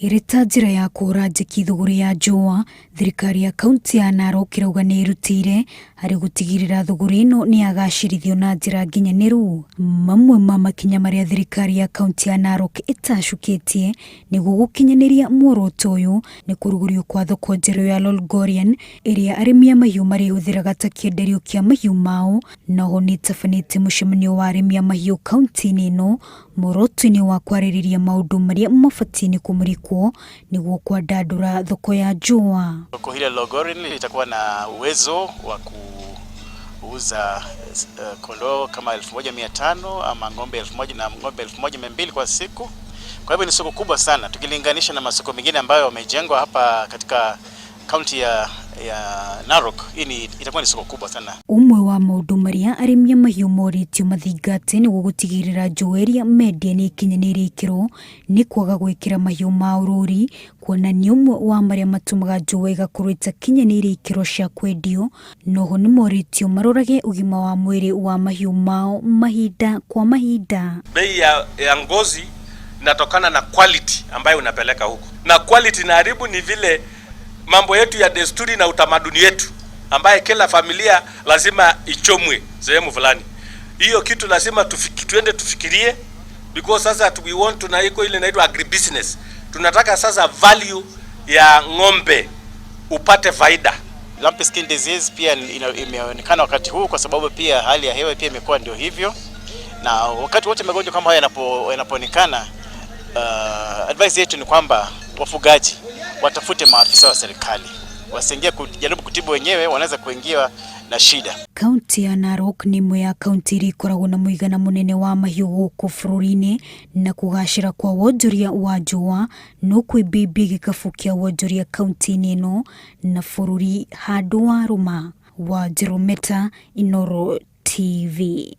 Ĩrĩ ta njĩra ya kũhũra njeki thũgũrĩ ya njũa, thirikari ya kaunti ya Narok ĩrauga nĩ ĩrutĩire harĩ gũtigĩrĩra thũgũrĩ ĩno nĩ yagacĩrithio na njĩra nginyanĩru. Mamwe ma makinya marĩa thirikari ya kaunti ya Narok ĩtacũkĩtie nĩguo gũkinyanĩria muoroto ũyũ nĩ kũrugũrio kwa thoko njerũ ya Lolgorian ĩrĩa arĩmi a mahiũ marĩhũthĩraga ta kĩenderio kĩa mahiũ mao, na oho nĩ ĩtabanĩtie mũcemanio wa arĩmi a mahiũ kaunti-inĩ ĩno muoroto-inĩ wa kwarĩrĩria maũndũ marĩa mabatiĩ nĩ kũmũrĩkwo nĩguo kwandandũra thoko ya njũa. Soko hili la Lolgorian litakuwa na uwezo wa kuuza kondoo kama 1500 ama ng'ombe 1000 na ng'ombe 1200 kwa siku. Kwa hivyo ni soko kubwa sana tukilinganisha na masoko mengine ambayo yamejengwa hapa katika kaunti ya Narok. Hii itakuwa ni soko kubwa sana. Ũmwe wa maũndũ marĩa arĩmi a mahiũ morĩtio mathingate nĩguo gũtigĩrĩra njũa iria mendia nĩ ikinyanĩirie ikĩro nĩ kwaga gwĩkĩra mahiũ mao rũri, kuona nĩ ũmwe wa marĩa matũmaga njũa ĩgakorwo ĩtakinyanĩirie ikĩro cia kwendio. Noho nĩ morĩtio marorage ũgima wa mwĩrĩ wa mahiũ mao mahinda kwa mahinda. Bei ya ngozi inatokana na quality ambayo unapeleka huko, na quality inaharibu ni vile mambo yetu ya desturi na utamaduni yetu ambaye kila familia lazima ichomwe sehemu fulani. Hiyo kitu lazima tuende tufikirie, because sasa we want tuna iko ile inaitwa agribusiness. Tunataka sasa value ya ng'ombe upate faida. Lumpy skin disease pia imeonekana wakati huu kwa sababu pia hali ya hewa pia imekuwa ndio hivyo, na wakati wote magonjwa kama haya yanapoonekana, advice yetu ni kwamba wafugaji watafute maafisa wa serikali, wasiingie kujaribu kutibu wenyewe, wanaweza kuingia na shida. Kaunti ya Narok nĩ ĩmwe ya kaunti iria ikoragwo na mũigana mũnene wa mahiũ gũkũ bũrũri-inĩ, na kũgacĩra kwa wonjoria wa njũa no kwĩmbĩmbie gĩkabũ kĩa wonjoria kaunti-inĩ ĩno na bũrũri handũ wa rũma. Wa Jerometa, Inooro TV.